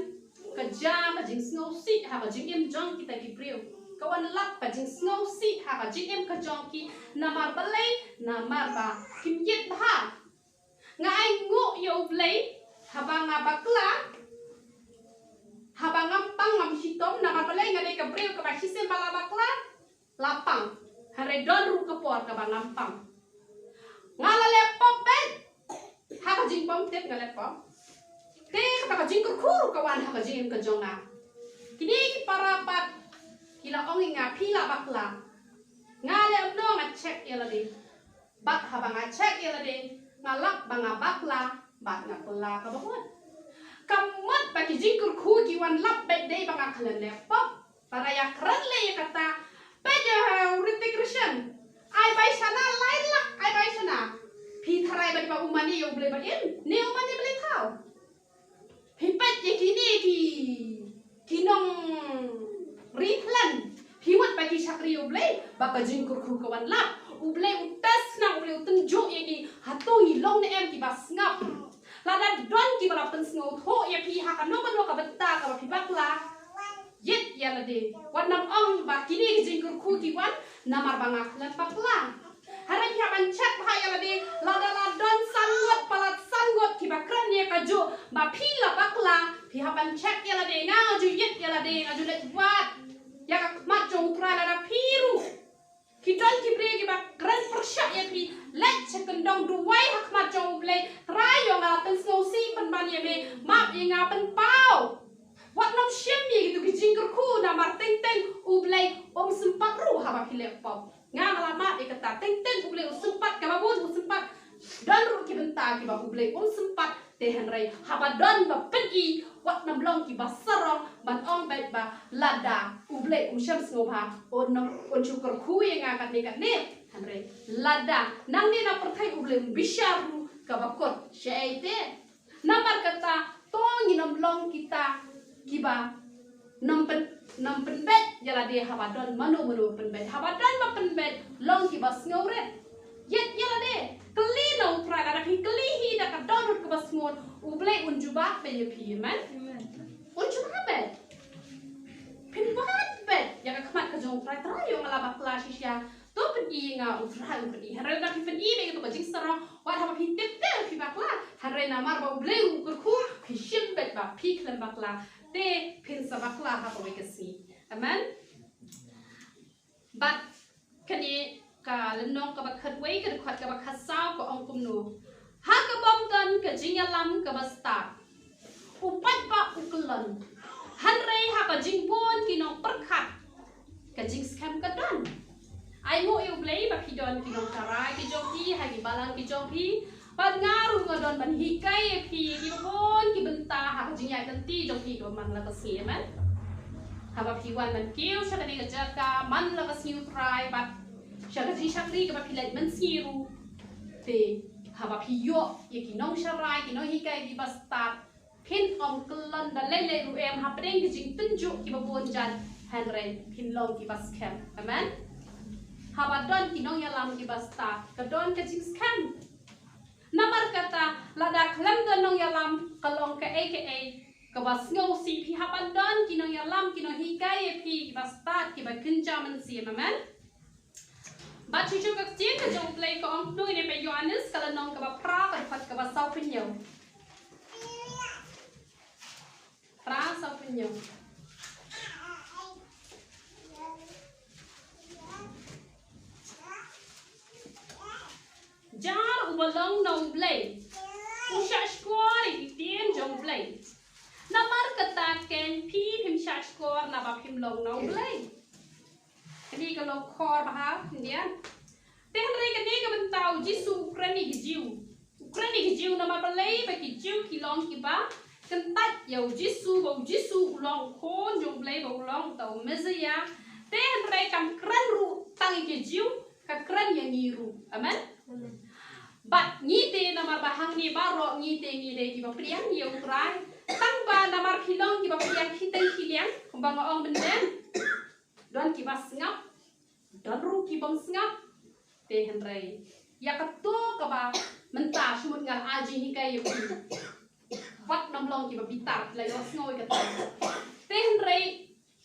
ka jia ka jingsngewsih ha ka jingim jong kita ki briew. Ka wan lap ka jingsngewsih ha ka jingim ka jong ki. Namar balei? Namar ba kim ïeit bha. Nga ainguh ïa U Blei haba nga bakla, haba ngam pang ngam shitom. Namar balei? Nga dei ka briew kaba shisien ba la bakla la pang. Hynrei don ruh ka por kaba ngam pang. Nga la leh pop beit. Ha ka jingbymtip nga leh pop. Te kata ka jingkyrkhu ruh ka wan ha ka jingim ka jong nga. Kine ki para pat ki la ong ïa nga, phi la bakla. Nga leh kumno? Nga check ïa lade. Bad haba nga check ïa lade, nga lap ba nga bakla bad nga kylla kaba mut. Ka mut ba ki jingkyrkhu ki wan lap beit dei ba nga khlem leh pop. Para ïa kren leh ïa kata, peit ïa u Hrithik Roshan. Ai bai shana lai lak, ai bai shana. Phi tharai ba dei ba u mane ïa U Blei ba im, ne u mane Blei thaw. Phi peit ïa kine ki, ki nongri plan. Phi mut ba ki shakri U Blei, ba ka jingkyrkhu ka wan lap. U Blei u test na, U Blei u tynjuh ïa ki, hato ngi long ne em kiba sngap. Lada don kiba la pynsngewthuh ïa phi ha kano kano ka bynta kaba phi bakla, ïeit ïa lade. Wat nang ong ba kine ki jingkyrkhu ki wan namar ba nga khlem bakla. Hynrei phi hap ban check bha ïa lade, lada la don san ngut palat san ngut kiba kren ïa kajuh ba phi la bakla, phi hap ban check ïa lade, nga ju ïeit ïa lade, nga ju leit wad ïa ka khmat jong U Trai. Lada phi ruh Ki don ki briew kiba kren pyrshah ïa phi, leit sha kyndong, duwai ha khmat jong U Blei, Trai ïoh nga la pynsngewsih pynban ïa me, map ïa nga, pynpaw. Wat nym shim ïa kito ki jingkyrkhu, namar teng teng U Blei um sympat ruh haba phi leh pop. Nga nga la map ïa kata, teng teng U Blei um sympat, kaba bun um sympat. Don ruh ki bynta kiba U Blei um sympat. Te hynrei haba don ba pyni, wat nym long kiba sarong ban ong beit ba lada U Blei um shym sngewbha, un nym, un shu kyrkhu ïa nga katne katne. Hynrei lada nangne na pyrthei U Blei um bishar ruh, kaba kut shaei te? Namar kata to ngin ym long kita kiba nym pyn, nym pynbeit ïa lade haba don mano mano pynbeit. Haba don ba pynbeit, long kiba sngewrit. Ïeit ïa lade. Kylli na U Trai, lada phi kylli hi da ka dohnud kaba sngewrit, U Blei un jubab beit ïa phi, amen. Amen. Un jubab beit. Phin wad beit ïa ka khmat ka jong U Trai, Trai ïoh nga la bakla shisha. To pyni ïa nga, U Trai un pyni. Hynrei lada phi pyni beit ïa kato ka jingsarong, wat haba phi tip te phi bakla. Hynrei namar ba U Blei u kyrkhu, phi shim beit ba phi khlem bakla. Te phin sa bakla ha kawei ka sngi. Amen. Bad kane ka lynnong kaba khatwei, ka dkhot kaba khatsaw ka ong kumno: Ha ka bym don ka jingïalam kaba stad, u paidbah u kyllon. Hynrei ha ka jingbun ki nongpyrkhat, ka jingskhem ka don. Ai nguh ïa U Blei ba phi don ki nongtharai ki jong phi ha ki balang ki jong phi. Bad nga ruh nga don ban hikai ïa phi ïa kiba bun ki bynta ha ka jingïaid lynti jong phi kaba man la ka sngi, amen. Haba phi wan ban kiew sha kane ka jaka man la ka sngi U Trai bad sha ka jingshakri kaba phi leit mynsngi ruh, te haba phi ïoh ïa ki nongsharai, ki nonghikai kiba stad, phin ym kyllon da lei lei ruh em hapdeng ki jingtynjuh kiba bun jait, hynrei phin long kiba skhem. Amen. Haba don ki nongïalam kiba stad, ka don ka jingskhem. Namar kata, lada khlem don nongïalam, ka long kaei kaei kaba sngewsih. Phi hap ban don ki nongïalam, ki nonghikai ïa phi kiba stad, kiba kynja mynsiem. Amen. Bad shisha ka ktien ka jong U Blei ka ong kumno, ine peit Ïoannis ka lynnong kaba phra, ka dkhot kaba sawphew hynñiew. Phra, sawphew hynñiew. Jar uba long na U Blei u shahshkor ïa ki ktien jong U Blei. Namar kata kein phi phim shahshkor naba phim long na U Blei. Kane ka long khor bha, khyndiat. Te hynrei kane ka bynta U Jisu u kren ïa ki Jiw. U kren ïa ki Jiw namar balei? Ba ki Jiw ki long kiba kyntait ïa U Jisu, ba U Jisu u long u Khun jong U Blei, ba u long uta u Messaïah. Te hynrei kam kren ruh tang ïa ki Jiw, ka kren ïa ngi ruh. Amen. Amen. Bad ngi te namar ba hangne baroh ngi te ngi dei kiba pdiang ïa U Trai. Tang ba namar phi long kiba pdiang shiteng shiliang, kumba nga ong mynne. Don kiba sngap, don ruh ki bym sngap. Te hynrei ïa kato kaba mynta shu mut nga la ai jinghikai ïa phi. Wat nym long kiba bitar, phi la ïohsngew ïa kata. Te hynrei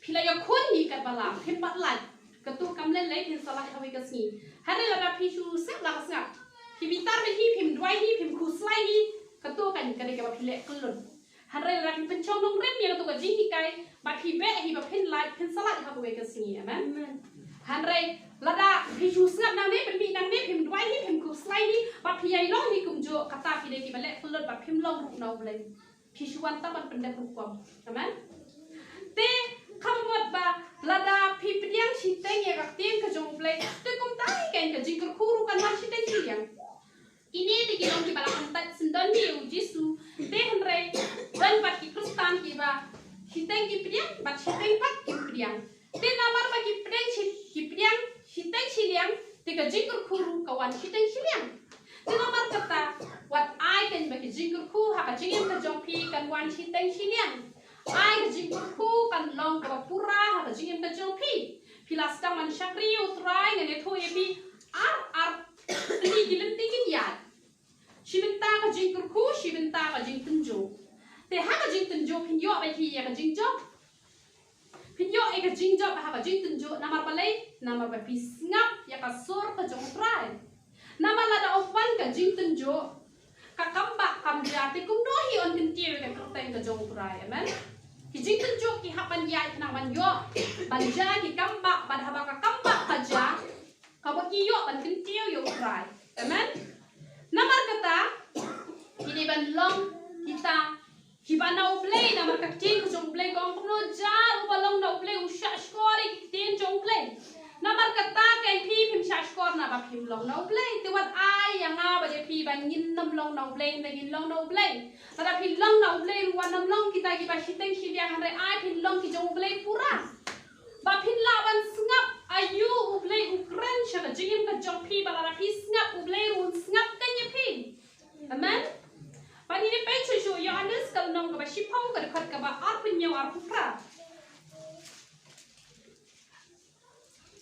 phi la ïakhun hi katba lah, phim pat lait. Kato kam lei lei, phin sa lait ha kawei ka sngi. Hynrei lada phi shu sngap la ka sngap, phi bitar beit hi, phim duwai hi, phim khuslai hi, kato kan ka dei kaba phi leh kyllut. Hynrei lada phi pynshong nongrim ïa kato ka jinghikai, bad phi beh hi ba phin lait, phin sa lait ha kawei ka sngi. Amen. Amen. Hynrei lada phi shu sngap nangne, pynmih nangne, phim duwai hi, phim khuslai hi, bad phi ïai long hi kumjuh, kata phi dei kiba leh kyllut bad phim long ruh na U Blei. Phi shu wan tang ban pyndep rukom. Amen. Te kaba mut ba lada phi pdiang shiteng ïa ka ktien ka jong U Blei, te kumta hi kein ka jingkyrkhu ruh kan wan shiteng shiliang. Ine te ki long kiba la kyntait syndon ïa U Jisu. Te hynrei don pat ki Khristan kiba shiteng ki pdiang, bad shiteng pat kim pdiang. Te namar ba ki pdiang shi, ki pdiang shiteng shiliang, te ka jingkyrkhu ruh ka wan shiteng shiliang. Te namar kata, wat ai kein ba ki jingkyrkhu ha ka jingim ka jong phi kan wan shiteng shiliang. Ai ka jingkyrkhu kan long kaba pura ha ka jingim ka jong phi. Phi la sdang ban shakri ïa U Trai, ngan ïathuh ïa phi, ar, ar tylli ki lynti kin ïaid. Shi bynta ka jingkyrkhu, shi bynta ka jingtynjuh. Te ha ka jingtynjuh phin ïoh beit hi ïa ka jingjop. Phin ïoh ïa ka jingjop ha ka jingtynjuh, namar balei? Namar ba phi sngap ïa ka sur ka jong U Trai. Namar lada um wan ka jingtynjuh, ka kambah kam jia, te kumno hi yn kyntiew ïa ka kyrteng ka jong U Trai. Amen. Ki jingtynjuh ki hap ban ïaid khnang ban ïoh ban jia ki kambah, bad haba ka kambah ka jia, Kaba ngi ïoh ban kyntiew ïa U Trai. Amen. Namar kata, ngi dei ban long kita kiba na U Blei, namar ka ktien ka jong U Blei ka ong kumno, jar uba long na U Blei u shahshkor ïa ki ktien jong U Blei. Namar kata keiñ phi phim shahshkor naba phim long na U Blei. Te wat ai ïa nga bad ïa phi ba ngin nym long na U Blei, hynrei ngin long na U Blei. Lada phi long na U Blei ruh wat nym long kita kiba shiteng shibiang, hynrei ai phin long ki jong U Blei pura. Ba phin lah ban sngap aïu U Blei u kren sha ka jingim ka jong phi, ba lada phi sngap U Blei ruh un sngap keiñ ïa phi. Amen. Ba ngin ïa peit shuh shuh Ïoannis ka lynnong kaba shiphew ka dkhot kaba arphew hynñiew arphew phra.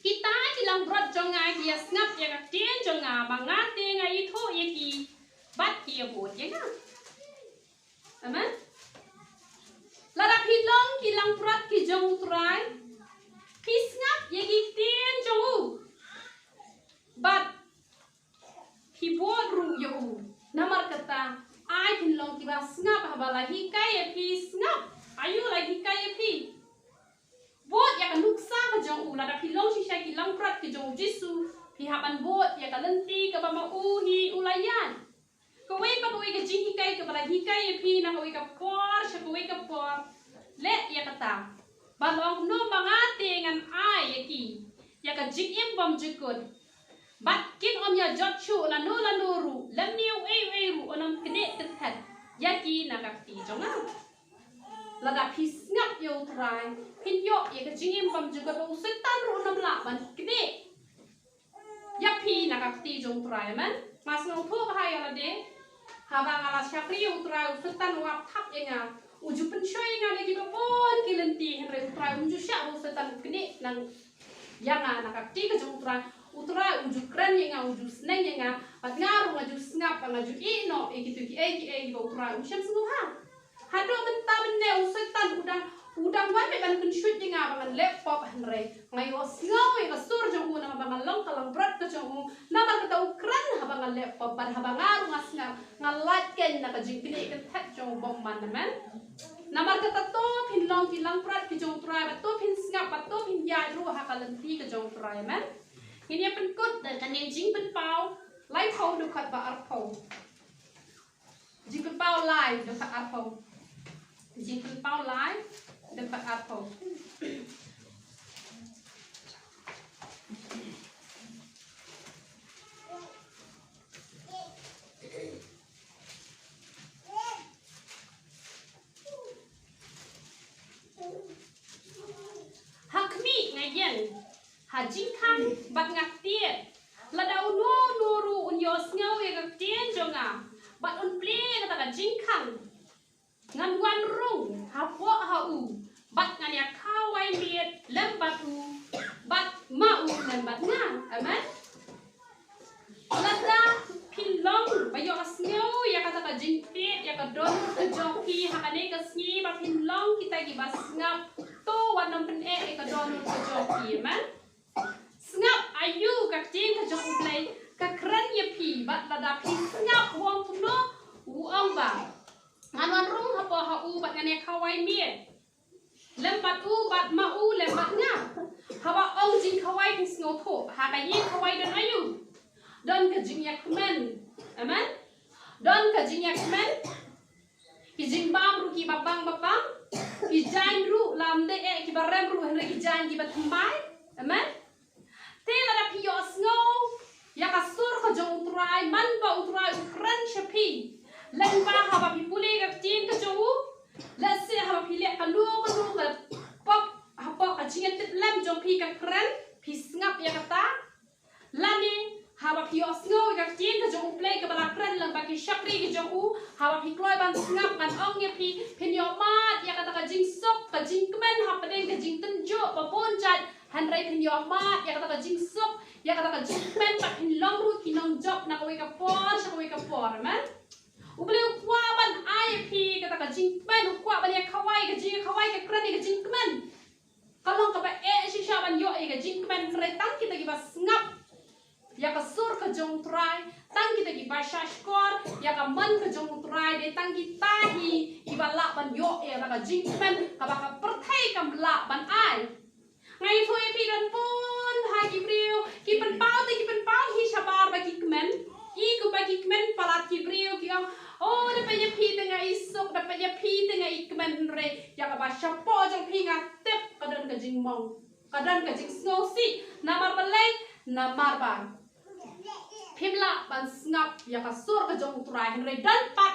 Kita ki langbrot jong nga ki ïa sngap ïa ka ktien jong nga, ba nga te nga ithuh ïa ki bad ki ïa bud ïa nga. Amen. Lada phi long ki langbrot ki jong U Trai, phi sngap ïa ki ktien jong u. Bad phi bud ruh ïa u. Namar kata, ai phin long kiba sngap haba la hikai ïa phi, sngap aïu la hikai ïa phi. Bud ïa ka nuksa ka jong u, lada phi long shisha ki langbrot ki jong U Jisu, phi hap ban bud ïa ka lynti kaba ma u hi u la ïaid. Kawei pa kawei ka jinghikai kaba la hikai ïa phi na kawei ka por sha kawei ka por. Leh ïa kata. Ba long kumno ba nga te ngan ai ïa ki ïa ka jingim bymjukut. Bad kin ym ïa jot shuh lano lano ruh, lymne uei uei ruh un ym knieh kynthet ïa ki na ka kti jong nga. Lada phi sngap ïa U Trai, phin ïoh ïa ka jingim bymjukut, ba u Soitan ruh un ym lah ban knieh ïa phi na ka kti jong U Trai, amen. Nga sngewthuh bha ïa lade. Haba nga la shakri ïa U Trai, u Soitan u ap thap ïa nga. U ju pynshoi ïa nga na kiba bun ki lynti, hynrei U Trai um ju shah ba u Soitan u knieh nang ïa nga na ka kti ka jong U Trai. U Trai u ju kren ïa nga, u ju sneng ïa nga. Bad nga ruh nga ju sngap, bad nga ju ïeh noh ïa kito kiei kiei kiba U Trai um shym sngewbha. Haduh mynta mynne u Soitan u dang, u dang wan ban kynshuh ïa nga ba ngan leh pop, hynrei nga ïohsngew ïa ka sur jong u namar ba nga long ka langbrot ka jong u. Namar kata u kren haba nga leh pop, bad haba nga ruh nga sngap, nga lait keiñ na ka jingknieh kynthet jong u bymman, amen. Namar kata to phin long ki langbrot ki jong U Trai, bad to phin sngap, bad to phin ïaid ruh ha ka lynti ka jong U Trai, amen. Ngin ïa pynkut da kane ka Jingpynpaw laiphew dkhot ba arphew. Jingpynpaw lai dkhot arphew. Jingpynpaw lai dkhot arphew. Ha khmih nga ïeng ha jingkhang bad nga ktieh. Lada uno uno ruh un ïohsngew ïa ka ktien jong nga bad un plie ïa kata ka jingkhang, ngan wan rung hapoh ha u bad ngan ïa khawai miet lem bad u, bad ma u lem bad nga. Amen. Lada phi long ba ïohsngew ïa kata ka jingpeit ïa ka dohnud ka jong phi ha kane ka sngi, ba phin long kita kiba sngap, to wat nym pyneh ïa ka dohnud ka jong phi. Amen. Sngap aïu ka ktien ka jong U Blei ka kren ïa phi, bad lada phi sngap u ong kumno, u ong ba ngan wan rung hapoh ha u bad ngan ïa khawai miet lem bad u bad ma u lem bad nga. Haba ong jingkhawai phi sngewthuh, ha ka jingkhawai don aïu? Don ka jingïakmen. Amen. Don ka jingïakmen. Ki jingbam ruh kiba bang ba bang. Ki jaiñ ruh lam dei eh kiba rem ruh hynrei ki jaiñ kiba thymmai. Amen. Te lada phi ïohsngew ïa ka sur ka jong U Trai, man ba U Trai u kren sha phi. Lyngba haba phi pule ka ktien ka jong u. Lehse haba phi leh kano kano ka pop, hapoh ka jingïatiplem jong phi ka kren, phi sngap ïa kata. Lane haba phi ïohsngew ïa ka ktien ka jong U Blei kaba la kren lyngba ki shakri ki jong u, haba phi kloi ban sngap, ngan ong ïa phi, phin ïohmad ïa kata ka jingsuk, ka jingkmen hapdeng ka jingtynjuh ba bun jait. Hynrei phin ïohmad ïa kata ka jingsuk, ïa kata ka jingkmen, bad phin long ruh ki nongjop na kawei ka por sha kawei ka por. Amen. U Blei u kwah ban ai ïa phi kata ka jingkmen, u kwah ban ïa khawai, ka jingkhawai ka kren ïa ka jingkmen. Ka long kaba eh shisha ban ïoh ïa ka jingkmen, hynrei tang kita kiba sngap ïa ka sur ka jong U Trai, tang kita kiba shahshkor ïa ka mon ka jong U Trai, dei tang kita hi kiba lah ban ïoh ïa ka jingkmen kaba ka pyrthei kam lah ban ai. Nga ïathuh ïa phi, don bun ha ki briew ki pynpaw te i kmen palat ki briew ki ong, "Oh, da pynïaphi te nga i suk, da pynïaphi te nga i kmen." Hynrei ïa kaba shapoh jong phi nga tip ka don ka jingmong, ka don ka jingsngewsih. Namar balei? Namar ba phim lah ban sngap ïa ka sur ka jong U Trai. Hynrei don pat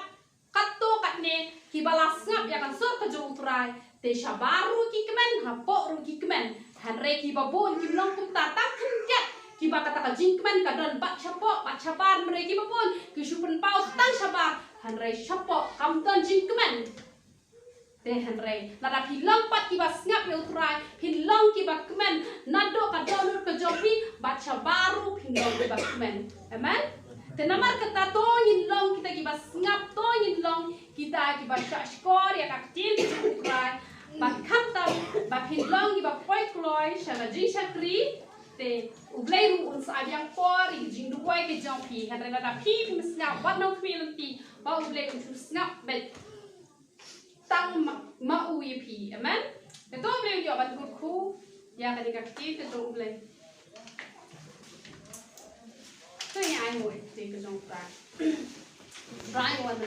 katto katne kiba la sngap ïa ka sur ka jong U Trai, te shabar ruh ki kmen, hapoh ruh ki kmen. Hynrei kiba bun kim long kumta, tang khyndiat kiba kata ka jingkmen ka don bad shapoh bad shabar. Hynrei kiba bun ki shu pynpaw tang shabar, hynrei shapoh kam don jingkmen. Te hynrei lada phi long pat kiba sngap ïa U Trai, phin long kiba kmen naduh ka dohnud ka jong phi, bad shabar ruh phin long kiba kmen. Amen. Te namar kata to ngin long kita kiba sngap, to ngin long kita kiba shahshkor ïa ka ktien ka jong U Trai. Bad khamtam ba phin long kiba poi kloi sha ka jingshakri. Te U Blei ruh un sa ai biang por ïa ka jingduwai ka jong phi. Hynrei lada phi phim sngap, wat nang khmih lynti ba U Blei un shu sngap beit tang ma, ma u ïa phi. Amen. Te to U Blei un ïoh ban kyrkhu ïa kane ka ktien ka jong U Blei. To ngin ai nguh ïa ka ktien ka jong U Trai. Trai wan